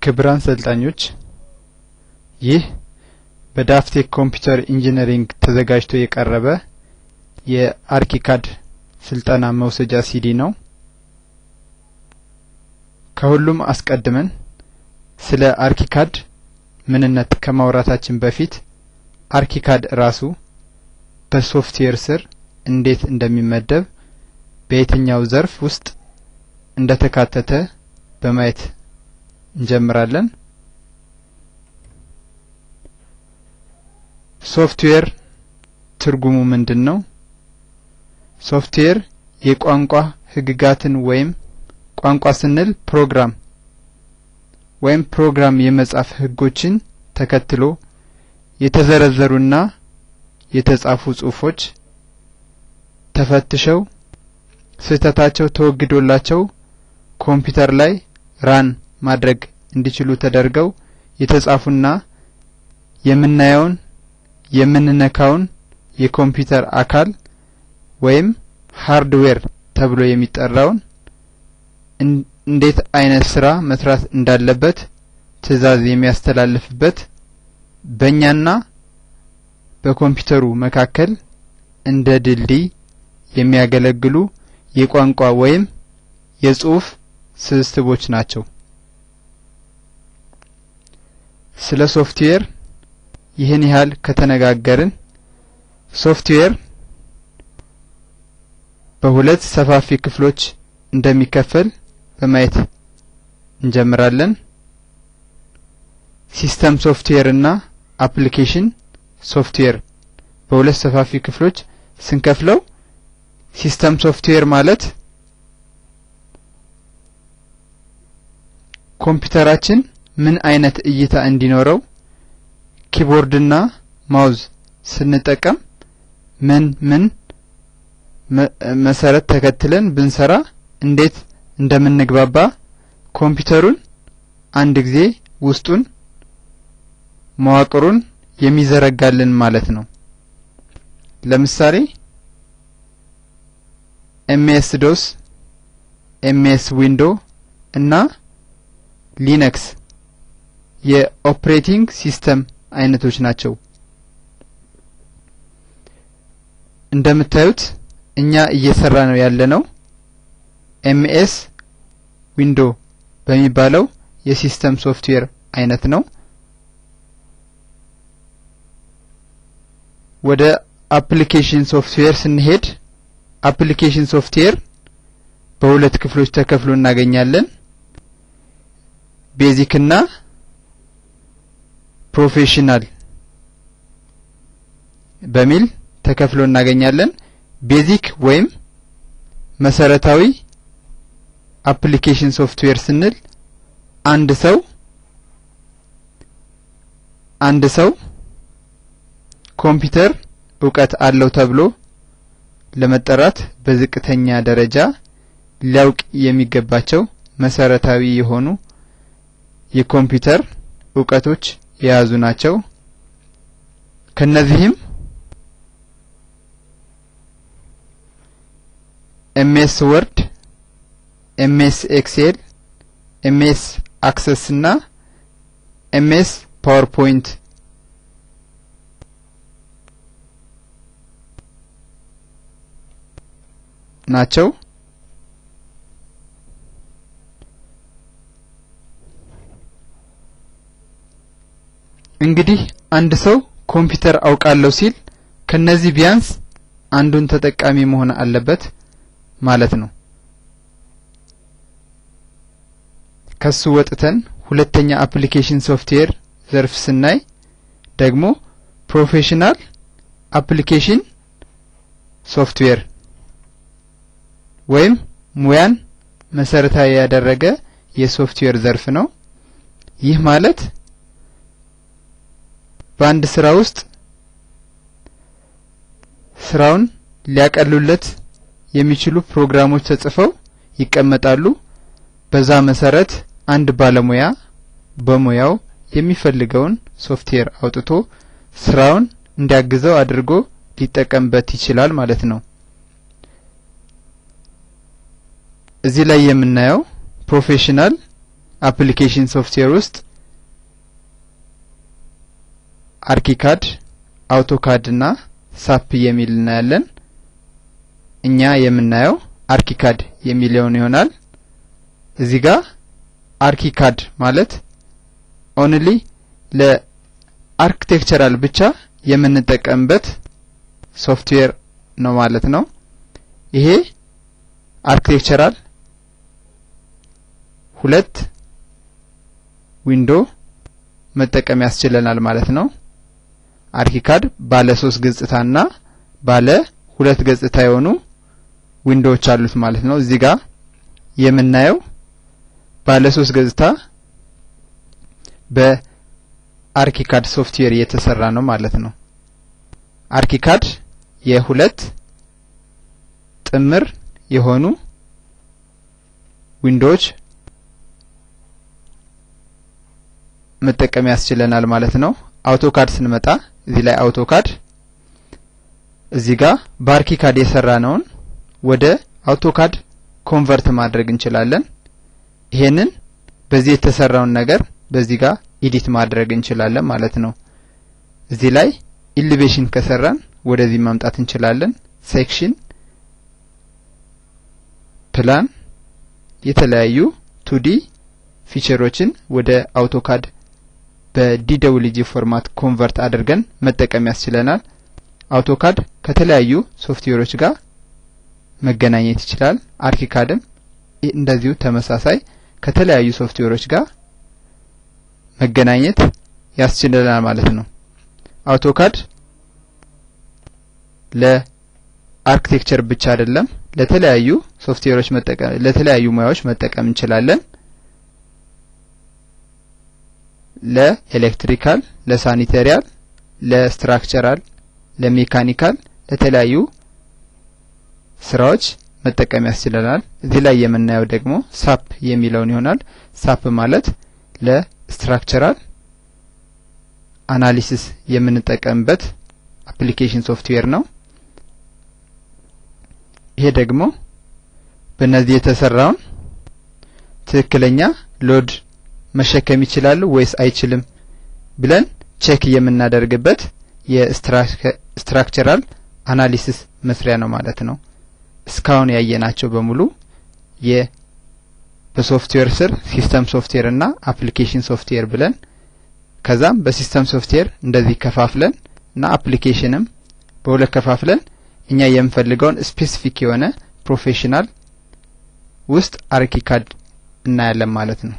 ክቡራን ሰልጣኞች፣ ይህ በዳፍቴክ ኮምፒውተር ኢንጂነሪንግ ተዘጋጅቶ የቀረበ የ ArchiCAD ስልጠና መውሰጃ ሲዲ ነው። ከሁሉም አስቀድመን ስለ ArchiCAD ምንነት ከማውራታችን በፊት ArchiCAD ራሱ በሶፍትዌር ስር እንዴት እንደሚመደብ፣ በየትኛው ዘርፍ ውስጥ እንደተካተተ በማየት እንጀምራለን። ሶፍትዌር ትርጉሙ ምንድነው? ሶፍትዌር የቋንቋ ህግጋትን ወይም ቋንቋ ስንል ፕሮግራም ወይም ፕሮግራም የመጻፍ ህጎችን ተከትሎ የተዘረዘሩና የተጻፉ ጽሁፎች ተፈትሸው ስህተታቸው ተወግዶላቸው ኮምፒውተር ላይ run ማድረግ እንዲችሉ ተደርገው የተጻፉና የምናየውን የምንነካውን የኮምፒውተር አካል ወይም ሃርድዌር ተብሎ የሚጠራውን እንዴት አይነት ስራ መስራት እንዳለበት ትዕዛዝ የሚያስተላልፍበት፣ በእኛና በኮምፒውተሩ መካከል እንደ ድልድይ የሚያገለግሉ የቋንቋ ወይም የጽሁፍ ስብስቦች ናቸው። ስለ ሶፍትዌር ይህን ያህል ከተነጋገርን፣ ሶፍትዌር በሁለት ሰፋፊ ክፍሎች እንደሚከፈል በማየት እንጀምራለን። System software እና application software በሁለት ሰፋፊ ክፍሎች ስንከፍለው፣ system software ማለት ኮምፒውተራችን ምን አይነት እይታ እንዲኖረው፣ keyboard ና mouse ስንጠቀም ምን ምን መሰረት ተከትለን ብንሰራ እንዴት እንደምንግባባ፣ ኮምፒውተሩን አንድ ጊዜ ውስጡን መዋቅሩን የሚዘረጋልን ማለት ነው። ለምሳሌ MS DOS፣ MS Window እና Linux የ operating system አይነቶች ናቸው። እንደምታዩት እኛ እየሰራን ነው ያለነው MS Window በሚባለው የ system software አይነት ነው። ወደ application software ስንሄድ application software በሁለት ክፍሎች ተከፍሎ እናገኛለን። Basic እና professional በሚል ተከፍሎ እናገኛለን። Basic ወይም መሰረታዊ application software ስንል አንድ ሰው ኮምፒውተር እውቀት አለው ተብሎ ለመጠራት በዝቅተኛ ደረጃ ሊያውቅ የሚገባቸው መሰረታዊ የሆኑ የኮምፒውተር እውቀቶች የያዙ ናቸው። ከነዚህም MS Word፣ MS Excel፣ MS Access እና MS PowerPoint ናቸው። እንግዲህ አንድ ሰው ኮምፒውተር አውቃለሁ ሲል ከነዚህ ቢያንስ አንዱን ተጠቃሚ መሆን አለበት ማለት ነው። ከሱ ወጥተን ሁለተኛ application software ዘርፍ ስናይ ደግሞ professional application software ወይም ሙያን መሰረታዊ ያደረገ የሶፍትዌር ዘርፍ ነው። ይህ ማለት በአንድ ስራ ውስጥ ስራውን ሊያቀሉለት የሚችሉ ፕሮግራሞች ተጽፈው ይቀመጣሉ። በዛ መሰረት አንድ ባለሙያ በሙያው የሚፈልገውን ሶፍትዌር አውጥቶ ስራውን እንዲያግዘው አድርጎ ሊጠቀምበት ይችላል ማለት ነው። እዚህ ላይ የምናየው professional Application software ውስጥ ArchiCAD፣ AutoCAD እና SAP የሚል እናያለን። እኛ የምናየው ArchiCAD የሚለውን ይሆናል። እዚህ ጋር ArchiCAD ማለት only ለ architectural ብቻ የምንጠቀምበት ሶፍትዌር ነው ማለት ነው። ይሄ architectural ሁለት window መጠቀም ያስችለናል ማለት ነው። ArchiCAD ባለ ሶስት ገጽታና ባለ ሁለት ገጽታ የሆኑ window ዎች አሉት ማለት ነው። እዚህ ጋር የምናየው ባለ ሶስት ገጽታ በ ArchiCAD software የተሰራ ነው ማለት ነው። ArchiCAD የሁለት ጥምር የሆኑ window ዎች መጠቀም ያስችለናል ማለት ነው። AutoCAD ስንመጣ እዚህ ላይ AutoCAD እዚህ ጋር በ ArchiCAD የሰራነውን ወደ AutoCAD convert ማድረግ እንችላለን። ይሄንን በዚህ የተሰራውን ነገር በዚህ ጋር edit ማድረግ እንችላለን ማለት ነው። እዚህ ላይ elevation ከሰራን ወደዚህ ማምጣት እንችላለን። Section፣ plan፣ የተለያዩ 2D feature ኦችን ወደ AutoCAD በ DWG format convert አድርገን መጠቀም ያስችለናል። AutoCAD ከተለያዩ ሶፍትዌሮች ጋር መገናኘት ይችላል። ArchiCAD ም እንደዚሁ ተመሳሳይ ከተለያዩ ሶፍትዌሮች ጋር መገናኘት ያስችለናል ማለት ነው። AutoCAD ለ architecture ብቻ አይደለም፣ ለተለያዩ ሶፍትዌሮች መጠቀም ለተለያዩ ሙያዎች መጠቀም እንችላለን። ለ electrical፣ ለ sanitarial፣ ለ structural፣ ለ mechanical ለተለያዩ ስራዎች መጠቀም ያስችለናል። እዚህ ላይ የምናየው ደግሞ SAP የሚለውን ይሆናል። SAP ማለት ለ structural analysis የምንጠቀምበት application software ነው። ይሄ ደግሞ በእነዚህ የተሰራውን ትክክለኛ load መሸከም ይችላሉ ወይስ አይችልም ብለን check የምናደርግበት የ structural analysis መስሪያ ነው ማለት ነው። እስካሁን ያየናቸው በሙሉ በሶፍትዌር ስር system software እና application software ብለን ከዛም በ system software እንደዚህ ከፋፍለን እና application ም በሁለት ከፋፍለን እኛ የምንፈልገውን specific የሆነ professional ውስጥ ArchiCAD እናያለን ማለት ነው።